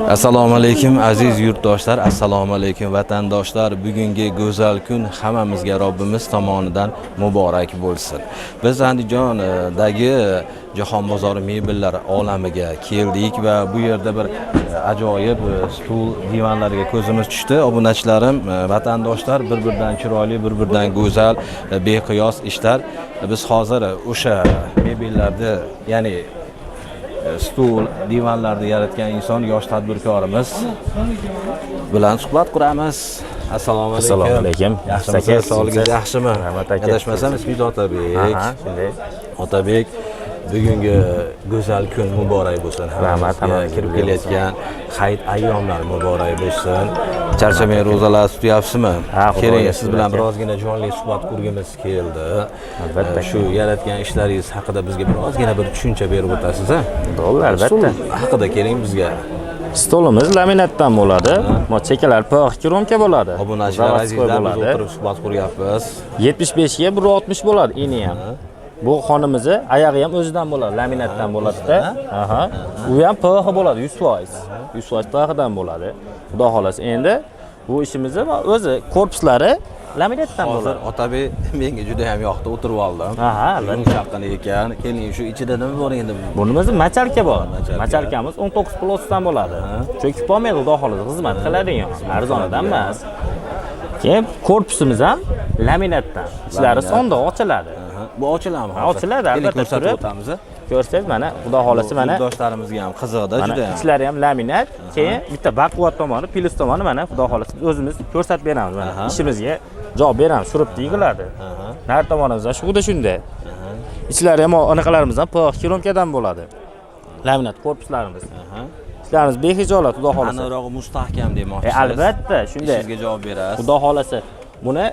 Assalomu alaykum, aziz yurtdoshlar, assalomu alaykum, vatandoshlar. Bugungi go'zal kun hammamizga Robbimiz tomonidan muborak bo'lsin. Biz Andijondagi Jahon bozori mebellar olamiga keldik va bu yerda bir ajoyib stul, divanlarga ko'zimiz tushdi. Obunachilarim, vatandoshlar, bir-biridan chiroyli, bir-biridan go'zal, beqiyos ishlar. Biz hozir o'sha mebellarni, ya'ni stul, divanlarni yaratgan inson, yosh tadbirkorimiz bilan suhbat quramiz. Assalomu alaykum. Assalomu alaykum. Yaxshimisiz? Aka, Sog'ligingiz yaxshimi? Rahmat aka. Adashmasam, ismingiz Otabek. Aha, shunday. Otabek, bugungi go'zal kun muborak bo'lsin. Rahmat, Hammamizga hammamizga kirib kelayotgan hayit ayyomlari muborak bo'lsin. Charchamay ro'zalar tutyapsizmi? Ha, Xudoga Keling, siz shukur bilan aka. birozgina jonli suhbat qurgimiz keldi. Albatta. Shu yaratgan ishlaringiz haqida bizga birozgina bir tushuncha berib o'tasiz, a? Bo'ldi, albatta. Stul haqida keling bizga. Stolimiz laminatdan bo'ladi. Mo chekkalar px kromka bo'ladi. Obunachilar, Заводской azizlar, biz bo'ladi. o'tirib suhbat quryapmiz. 75 ga 160 bo'ladi ini ham. Bu xonimizni oyog'i ham o'zidan bo'ladi, laminatdan bo'ladi-da. Aha. U ham PX bo'ladi 100%. 100% PX dan bo'ladi. Xudo xolasa endi bu ishimizni o'zi korpuslari laminatdan Hozir bo'ladi. Otabek, menga juda ham yoqdi, o'tirib oldim. Aha, albatta. Yumshoqqina ekan. Keling, shu ichida nima bor endi? Bunimiz machalka bor. Machalka. Machalkamiz 19 plusdan bo'ladi. Cho'kib qolmaydi, xudo xohlasa, xizmat qiladigan. Arzonidan emas. Keyin korpusimiz ham laminatdan. Ichlari Laminat. sondiq ochiladi. Aha. Bu ochiladimi Ha, hozir? ochiladi, Keling, albatta, ko'rsatib turib. o'tamiz. Ko'rsangiz, mana, xudo xohlasa, mana Yurtdoshlarimizga ham qiziqda mana juda ham. Ichlari ham laminat. Keyin bitta baquvvat tomoni, plyus tomoni, mana, xudo xohlasa, biz o'zimiz ko'rsatib beramiz mana. Ishimizga javob beramiz, shurupni yig'iladi. Nari tomonimizda shu xuddi shunday. Ichlari ham anaqalarimiz ham PX kromkadan bo'ladi. Laminat korpuslarimiz. Ishlarimiz behijolat, xudo xohlasa. Aniqrog'i, mustahkam demoqchisiz. Albatta, shunday. Ishingizga javob berasiz. Xudo xohlasa, buni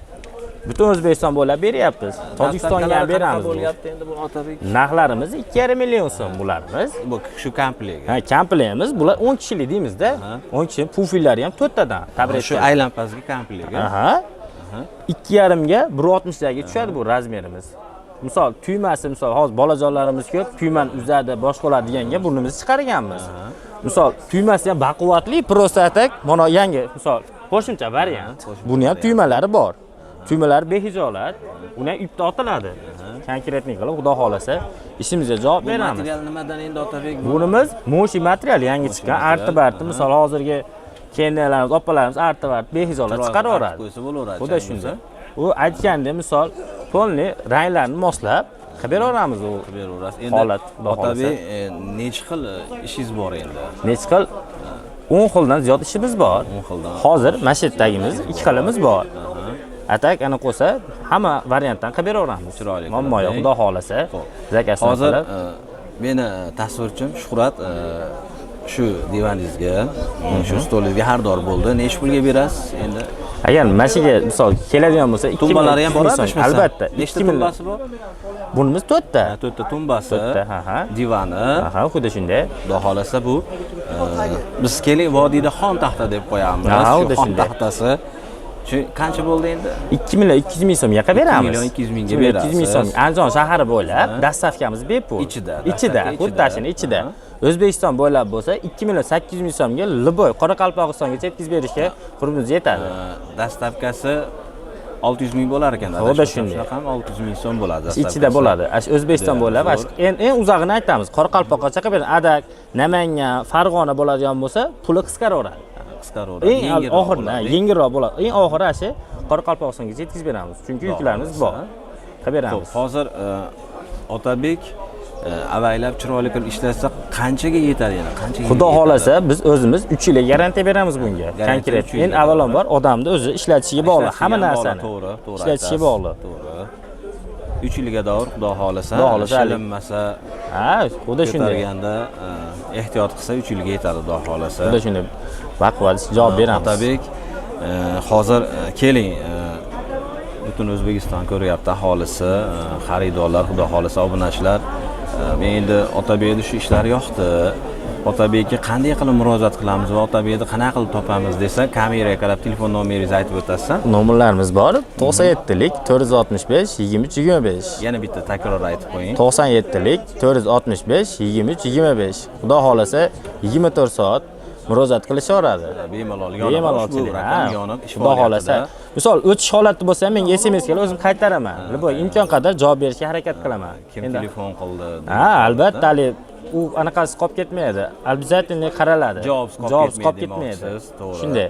butun O'zbekiston bo'ylab beryapmiz. Tojikistonga ham beramiz. bu. Bo'lyapti endi bu, Otabek? Narxlarimiz 2,5 million so'm bularimiz. Bu shu komplekt. Ha, komplektimiz bular 10 kishilik deymizda. 10 kishi, pufillari ham to'rttadan. Tabletka. Shu aylanpazga komplekt. Aha. 2,5 ga 1,60 ga tushadi bu razmerimiz. Misol, tuymasi, misol, hozir bolajonlarimiz ko'p, tuymani uzadi, boshqa bo'ladi deganga burnimizni chiqarganmiz. Misol, tuymasi ham baquvvatli, просто так, mana yangi, misol, qo'shimcha variant. Qo'shimcha. Buni ham tuymalari bor. Tuymalari behijolat. Uni ham ipda otiladi. Конкретный qilib, xudo xohlasa, ishimizga javob Bu beramiz. material nimadan endi, Otabek? Bunimiz moshi material, yangi chiqqan, material, arti barti, misol, hozirgi kelinlarimiz, opalarimiz arti barti behijolat chiqaraveradi. Qo'ysa bo'laveradi. Xuddi shunday. U aytgandek, misol, полный ranglarni moslab qilib beraveramiz u. Beraverasiz. Endi Holat, xudo Otabek, necha xil ishingiz bor endi? Necha xil? 10 xildan ziyod ishimiz bor. 10 xildan. Hozir mana shu yerdagimiz 2 xilimiz bor. А так ana qo'sa hamma variantdan qilib beraveramiz. Chiroyli Muammo yo'q, qilib. xudo xohlasa. Xo'p. Zakasini Hozir qilib. Meni tasvirchim Shuhrat shu divaningizga, shu stolingizga xaridor bo'ldi. Necha pulga berasiz endi? Agar mana shuga, misol, keladigan bo'lsa, 2 Tumbalari ham million bor, so'm. adashmasam? Albatta. Nechta 2 million. tumbasi bor? Bunimiz to'rtta. Ha, to'rtta tumbasi, To'rtta, ha, ha. divani. Aha, xuddi shunday. Xudo xohlasa, bu biz, keling, vodiyda xon taxta deb qo'yamiz. Ha, Shu xuddi xon shunday. taxtasi. Shu qancha bo'ldi endi? 2 million 200 ming so'mga qilib beramiz. 2 million 200 mingga 2 million 200 ming so'm. berasiz. Andijon shahari bo'ylab доставка miz bepul. Ichida, Ichida, доставка xuddi ichida. shuni ichida. O'zbekiston bo'ylab bo'lsa, 2 million 800 ming so'mga любой Qoraqalpog'istongacha yetkazib berishga qurbimiz yetadi. Доставка si 600 ming bo'lar ekan. Xuddi Adashmasam, shunday. Shunaqami, 600 ming so'm bo'ladi Ichida доставка si. bo'ladi. Ash O'zbekiston Juda bo'ylab, zo'r. ash eng uzog'ini aytamiz. Qoraqalpoqqa qilib beradi. А так Namangan, Farg'ona bo'ladigan bo'lsa, puli qisqaraveradi. Qisqaraveradi. Eng Yengilroq oxiri, bo'ladi. Yengilroq bo'ladi. Eng oxiri shu Qoraqalpog'istongacha yetkazib beramiz. Chunki yuklarimiz bor. Qilib beramiz. Xo'p, hozir Otabek avaylab, chiroyli qilib ishlasa, qanchaga yetadi yana? Qanchaga Xudo yetadi? xohlasa, biz o'zimiz 3 yillik garantiya beramiz bunga. Garantiya Konkret. 3 yilga. Endi avvalambor odamni o'zi ishlatishiga bog'liq Ishlatishiga hamma ham bog'liq, narsani. To'g'ri, to'g'ri. Ishlatishiga Aytasiz. bog'liq. To'g'ri. 3 yilga davr, xudo xohlasa, Xudo xohlasa, shilinmasa, Ha, xuddi shunday. ko'targanda ehtiyot qilsa, 3 yilga yetadi, xudo xohlasa. Xuddi shunday. Vaqt javob beramiz. Otabek, hozir keling, butun O'zbekiston ko'ryapti aholisi, xaridorlar, xudo xohlasa, obunachilar. Men endi Otabekni shu ishlari yoqdi. Otabekka qanday qilib murojaat qilamiz va Otabekni qanaqa qilib topamiz desa, kameraga qarab telefon nomeringizni aytib o'tasiz. Nomerlarimiz bor: 97lik 465 23 25. Yana bitta takror aytib qo'ying. 97lik 465 23 25. Xudo xohlasa 24 soat murojaat qilishaveradi. Bemalol yoniq, ushbu Bemalolchilik. raqam Ha, yoniq ish Xudo xohlasa. faoliyatida. Misol o'tish holati bo'lsa ham menga SMS kelib o'zim qaytaraman. Любой imkon qadar javob berishga harakat qilaman. Kim Endi- telefon qildi? Ha, albatta, haligi u anaqasi qolib ketmaydi. Обязательно qaraladi. Javobsiz qolib Javobsiz qolib ketmaydi ketmaydi. demoqchisiz, to'g'ri. Shunday.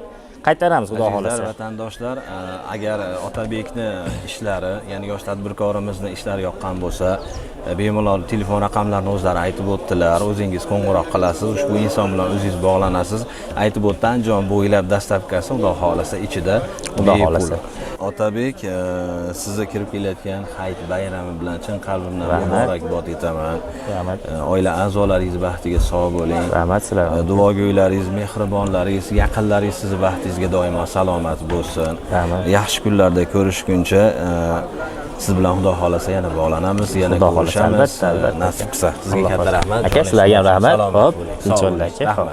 Qaytaramiz, Xudo Azizlar, xohlasa. vatandoshlar, agar Otabekni ishlari, ya'ni yosh tadbirkorimizni ishlari yoqqan bo'lsa, bemalol telefon raqamlarini o'zlari aytib o'tdilar. O'zingiz qo'ng'iroq qilasiz, ushbu inson bilan o'zingiz bog'lanasiz. Aytib o'tdi, Andijon bo'ylab доставка si, Xudo xohlasa, ichida Xudo bepul. xohlasa. Otabek, sizni kirib kelayotgan hayit bayrami bilan chin qalbimdan Rahmat. muborakbod etaman. Rahmat. Oila a'zolaringiz baxtiga sog' bo'ling. Rahmat sizlarga. Duogo'ylaringiz, mehribonlaringiz, yaqinlaringiz sizni baxtingizga doimo salomat bo'lsin. Rahmat. Yaxshi kunlarda ko'rishguncha, siz bilan Xudo xohlasa yana bog'lanamiz, yana Xudo xohlasa, ko'rishamiz. albatta, albatta. Nasib qilsa. Sizga Alloh katta xohlasa. rahmat. Aka, sizlarga ham rahmat. Salomat Xo'p, bo'ling. tinch Sog' bo'linglar bo'ling. aka. Rahmat.